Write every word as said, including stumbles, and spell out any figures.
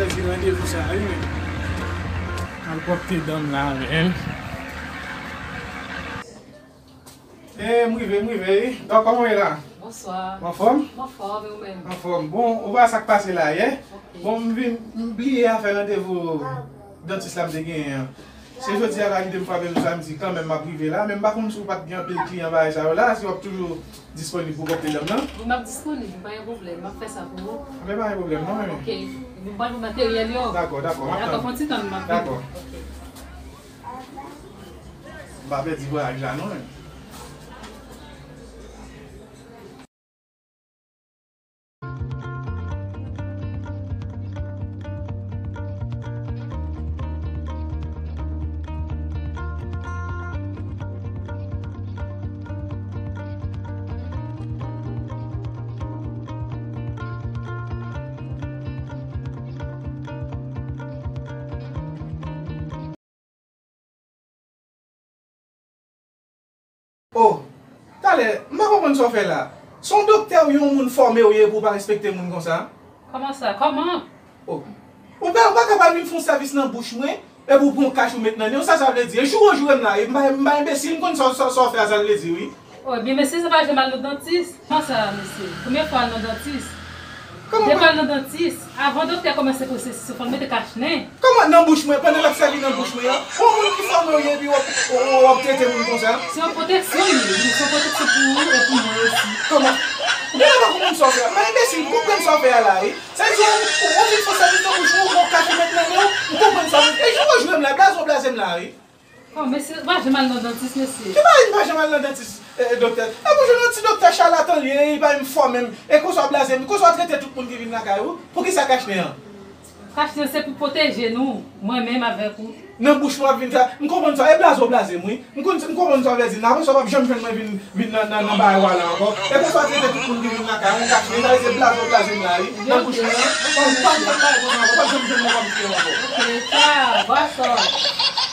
Pèdi randevou sa, wi, men. Al pwòpte dan m la, men. E, m rive, m rive, wi. Dòk, kòman w ye la? Bonswa. Ou anfòm? M anfòm, e ou menm? Anfòm. Bon, ou pa sa k pase la yè? Ok. Bon, m vin, m bliye afè randevou dantis la m te genyen an. Se jodi a la ki te m frape m sa, m di kanmenm m ap rive la, men m pa konn si w pa t gen anpil kliyan bagay sa yo la, si w ap toujou disponib pou pòpte dan m nan. Wi, m ap disponib, pa gen pwoblèm, m ap fè sa pou ou. Anben, pa gen pwoblèm non, men. Ok, epi m pral pou materyèl yo. Dakò, dakò, m ap tann. Dakò, fè yon ti tann, m ap vini. Dakò. Ok. M pa pèdi vwayaj la non, men. O, talè, m pa konprann sa w fè la. Se yon doktè ou yon moun fòme ou ye pou w pa respekte moun konsa? Kòman sa? Kòman? O, ou pa, ou pa kapab vin fè yon sèvis nan bouch mwen, epi w pran yon kach ou met nan nen w, sa sa vle di? E joure w joure m la, e m pa, m pa enbesil, m konn sa, sa, sa w fè a, sa l vle di, wi. O, ebyen, mesye, sa pa janm al nan dantis. Kòman sa, mesye? Premye fwa al nan dantis. Kòman? Depi al nan dantis, avan doktè kòmanse pwosesis, fò l mete kach nen. Kòman nan bouch mwen, pandan l ap sèvi nan bouch mwen an? Ou yon moun ki fòme ou ye, epi w ap, w, w, w ap trete moun konsa? Se yon pwoteksyon li ye, se yon pwoteksyon pou ou e pou mwen osi. Kòman? Ou genlè pa konprann sa w fè a. M pa enbesil, m konprann sa w fè a la, wi. Sa vle di, ou, ou, ou vin fè sèvis nan bouch mwen, ou pran kach ou met nan nen w, m konprann sa w fè. E joure w joure m la, blaze w blaze m la, wi. Bon, mesye, ou pa janm al nan dantis, mesye. Ki bagay m pa janm al nan dantis, eh, doktè? E pou jwenn yon ti doktè chalatan li ye, li pa menm fò menm. E konsa w blaze m, konsa w trete tout moun ki vin lakay ou. Poukisa kach nen an? Kach nen se pou pwoteje nou, mwen menm avèk ou. Nan bouch mwen w ap vin fè, m konprann sa, e blaze w blaze m, wi. M konn, m konprann sa w vle di m la, konsa w p ap janm jwenn mwen vin, vin nan, nan, nan bagay w la ankò. E konsa w trete tout moun ki vin lakay ou, kach nen, sa vle di blaze w blaze m la, wi. Nan bouch mwen an, w p ap, w p ap janm jwenn mwen kòm kliyan ankò. Ok, tchao, bonswa.